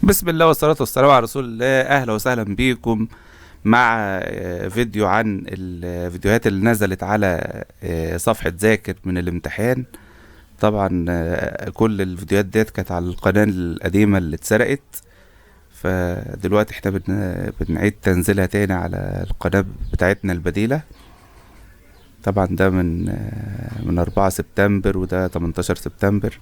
بسم الله والصلاة والسلام على رسول الله. أهلا وسهلا بيكم مع فيديو عن الفيديوهات اللي نزلت على صفحة ذاكر من الامتحان. طبعا كل الفيديوهات ديت كانت على القناة القديمة اللي اتسرقت، فدلوقتي احنا بنعيد تنزيلها تاني على القناة بتاعتنا البديلة. طبعا ده من 4 سبتمبر، وده 18 سبتمبر،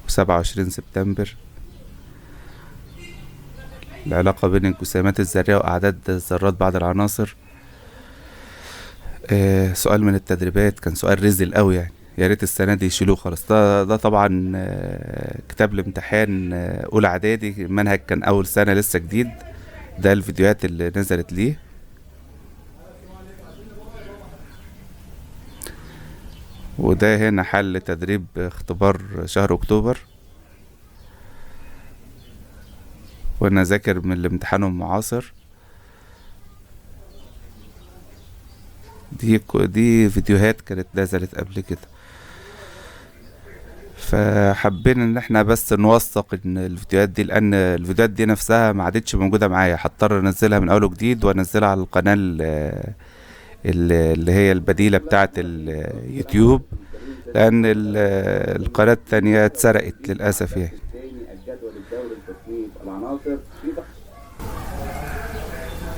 و27 سبتمبر. العلاقة بين الجسيمات الذرية وأعداد الذرات بعض العناصر. سؤال من التدريبات، كان سؤال رزل قوي يعني، يا ريت السنة دي يشيلوه خالص. ده طبعا كتاب الامتحان، أولى إعدادي، المنهج كان أول سنة لسه جديد. ده الفيديوهات اللي نزلت ليه. وده هنا حل تدريب اختبار شهر أكتوبر، وأنا ذاكر من الامتحان المعاصر. دي فيديوهات كانت نزلت قبل كده، فحبينا ان احنا بس نوثق ان الفيديوهات دي، لان الفيديوهات دي نفسها ما عادتش موجودة معايا، هضطر انزلها من اول وجديد وانزلها على القناة اللي هي البديلة بتاعة اليوتيوب، لان القناة التانية اتسرقت للأسف يعني.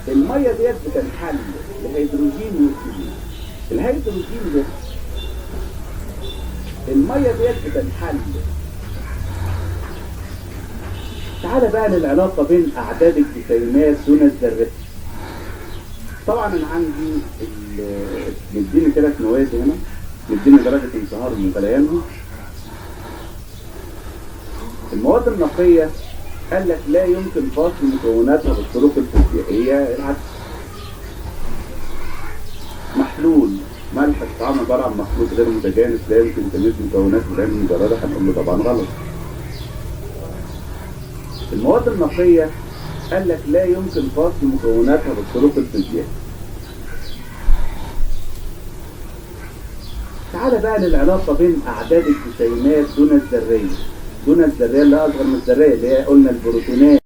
المية ديت بتنحل لهيدروجين واكسجين. الهيدروجين ده المية ديت بتنحل. تعال بقى للعلاقة بين أعداد الجسيمات دون الذرات. طبعا أنا عندي مديني 3 مواد هنا، مديني درجة انصهار وغليانهم. المواد النقية قال لك لا يمكن فصل مكوناتها بالطرق الفيزيائية العادية. محلول ملح الطعام عبارة عن مخلوط غير متجانس لا يمكن تمييز مكوناته بالعين المجردة، هنقول له طبعا غلط. المواد النقية قال لك لا يمكن فصل مكوناتها بالطرق الفيزيائية. تعال بقى للعلاقة بين أعداد الجسيمات دون الذرية. دون الذرية اللي أصغر من الذرية اللي هي قلنا البروتونات.